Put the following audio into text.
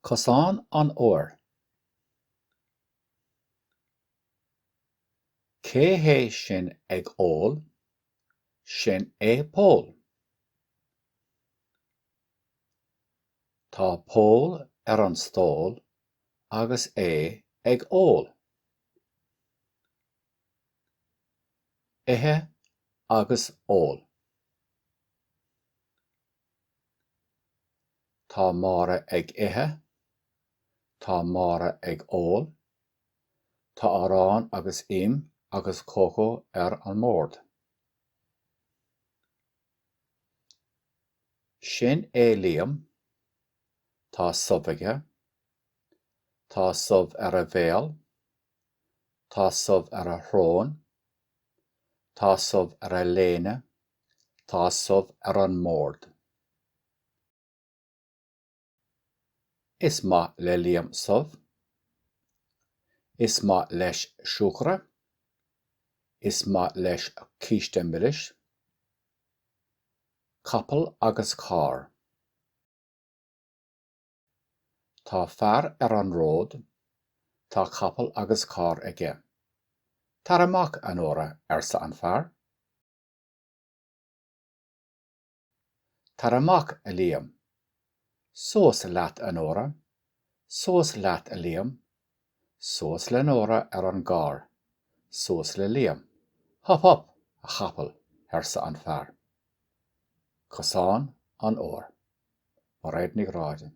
Cosán an Óir. Cé hé sin ag ól? Sin é Pól. Tá Pól ar an stól agus é ag ól. Ithe agus ól. Tá Máire ag ithe. Tá Máire ag ól. Tá arán agus im agus cócó ar an mbord. Sin é Liam. Tá subh aige. Tá subh ar a bhéal. Tá subh ar a shrón. Tá subh ar a léine. Tá subh ar an mbord. Is maith le Liam subh. Is maith leis siúcra. Is maith leis císte milis. Capall agus carr. Tá fear ar an ród. Tá capall agus carr aige. Tar amach, a Nóra, arsa an fear. Tar amach, a Liam. Suas leat, a Nóra. Suas leat, a Liam. Suas le Nóra ar an gcarr. Suas le Liam. Hop hop, a chapaill, arsa an fear. Cosán an Óir. Mairéad Ní Ghráda.